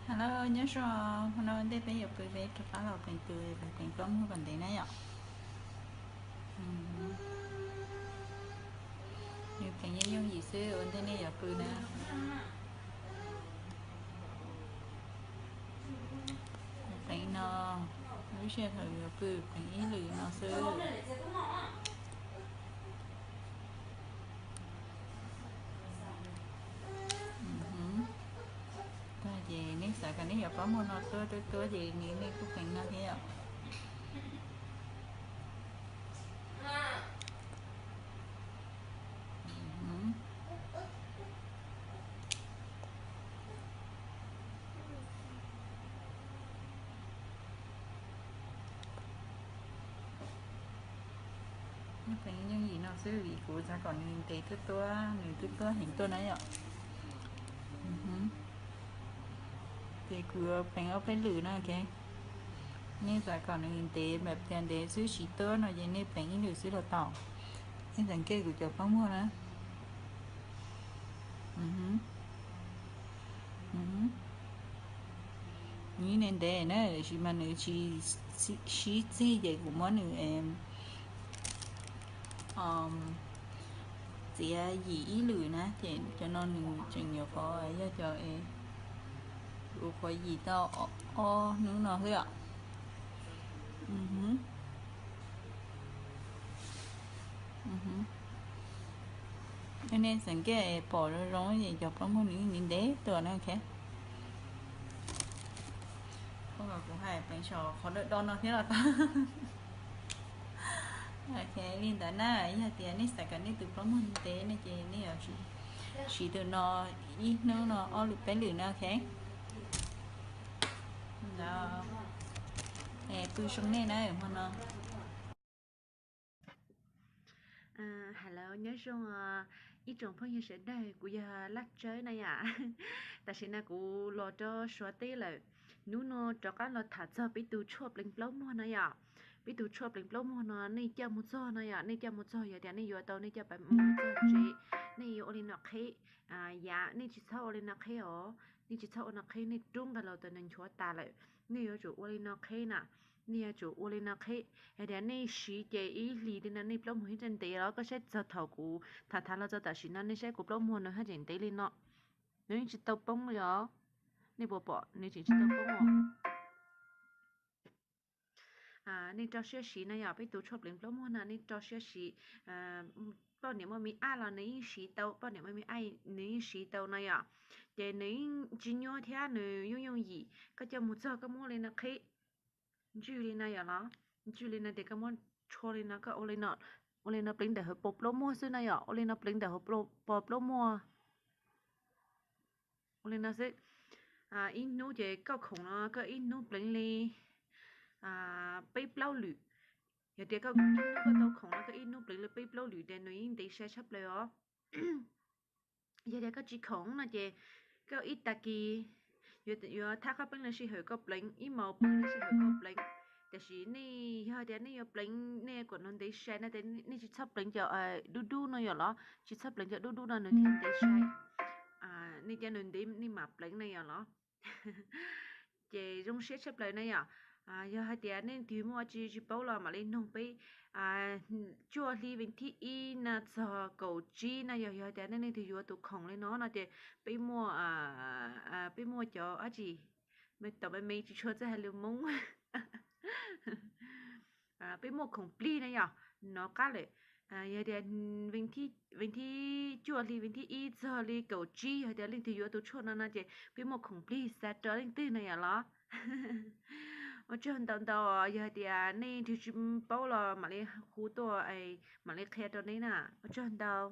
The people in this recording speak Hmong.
Hello, nyob zoo, hnub no ua ntej peb yuav pw peb rov qab los pleev tus pleev plaub muag kom ntev na yom. Nws pleev yooj yooj yim xwb, ua ntej nej yuav pw na. Pleev no, lub sij hawm yuav pw pleev ib lwm no xwb. Tag ces nej xav kom nej yuav plaub muag no tuab tuab tuab ces nej kuj pleev no thiab yom. Pleev yooj yim no xwb vim kuv xav kom nws ntev tuab tuab, nws tuab tuab heev tuaj na yom. Ces kuv yuav pleev ob peb lwm na, ok. Nej xav kom nws ntev npam tias ntev xwb siv tuab no ces nej pleev ib lwm xwb los tau. Nej xav nkeej kuv cov plaub muag na. Nws ntev ntev na, tiam sis mas nws tsis sib txig ces kuv muab nws txiav yim ib lwm na, ces cov no nws tseem nyuam qhuav yog cov ua qhuav yim tau ob hnub no xwb os. Nej xav nkeej pom zoo zoo ces cov plaub muag nws ntev tuaj na, ok. Kuv hais pleev saum qhov do do no thiab los tau. Ok, li ntawd na, yog tias nej xav kom nej tus plaub muag ntev ne ces nej yuav siv tus no ib hnub no ob lwm peb lwm na, ok. Pw zoo nej na hmo no. Hello, nyob zoo ib tsoom phooj ywg sawv daws, kuv yog Laj Tsawb na yom. Tam sim no kuv los rau Suav teb lawm. Hnub no rov qab los tham txog peb tus tshuaj pleev plaub muag no yom. Peb tus tshuaj pleev plaub muag no nej coj mus txog no yom, nej coj mus txog yog tias nej yuav tau nej coj mus txog tsev, nej yuav ua li no qhib. Yam nej tsis txhob ua li no qhib os, nej tsis txhob ua no qhib, nej rub nqe los tas nws nchuav tas lawm. Nej yuav tsum ua li no qhib na, nej yuav tsum ua li no qhib. Yog tias nej siv ces ib hlis li no nej plaub muag yeej ntev los koj saib txog thaum kuv tham tham los txog tam sim no nej saib kuv plaub muag nws haj tseem ntev li no, nws yeej tsis tau poob li os. Nej puas pom nws tseem tsis tau poob os. Nej rau siab siv no yom, peb tus tshuaj pleev plaub muag no nej rau siab siv. Poj niam muaj me ab los nws yeej siv tau, poj niam muaj me ab nws yeej siv tau no yom. Ces nws yeej tsis nyuaj thiab nws yooj yooj yim, koj coj mus txog koj muab li no qhib, ntswj li no yom los, ntswj li no ces koj muab tshuaj li no, koj ua li no pleev ntawm hauv paus plaub muag xwb no yom, ua li no pleev ntawm hauv paus plaub muag. Ua li no xwb. Ib hnub ces koj khoom no koj ib hnub pleev li peb plaub lwm. Yog tias koj ib hnub koj tau khoom no koj ib hnub pleev li peb plaub lwm ces nws yeej ntev sai tshaj plaws os. Yog tias koj tsis khoom no ces koj ib tag kis yuav thaj qhab peeb lub sij hawm koj pleev, ib hmos peeb lub sij hawm koj pleev. Tiam sis nej yog tias nej yuav pleev nej kom nws ntev sai no ces nej tsis txhob pleev cov dub dub no yom los, tsis txhob pleev cov dub dub no nws thiaj ntev sai. Nej cov nws ntev nej mam pleev na yom los. Ces zoo siab tshaj plaws na yom. Yog hais tias nej leej twg muaj tsis tsis paub los mam li noog peb. Cuaj hli vees thib ib no txog kaum tsib no yog, yog tias nej leej twg yuav tus khoom li no no ces peb muaj, peb muaj cov dab tsi, tau me me tsis tshua txawj hais lus Hmoob. Peb muaj khoom plig na yom, nov qab lawm. Yog tias vees thib cuaj hli vees thib ib txog li kaum tsib yog tias leej twg yuav tus tshuaj no no ces peb muaj khoom plig xa rau leej twg na yom los. Ua tsaug ntau ntau, yog tias nej leej twg tsis paub los mam li hu tuaj, mam li qhia rau nej na. Ua tsaug ntau.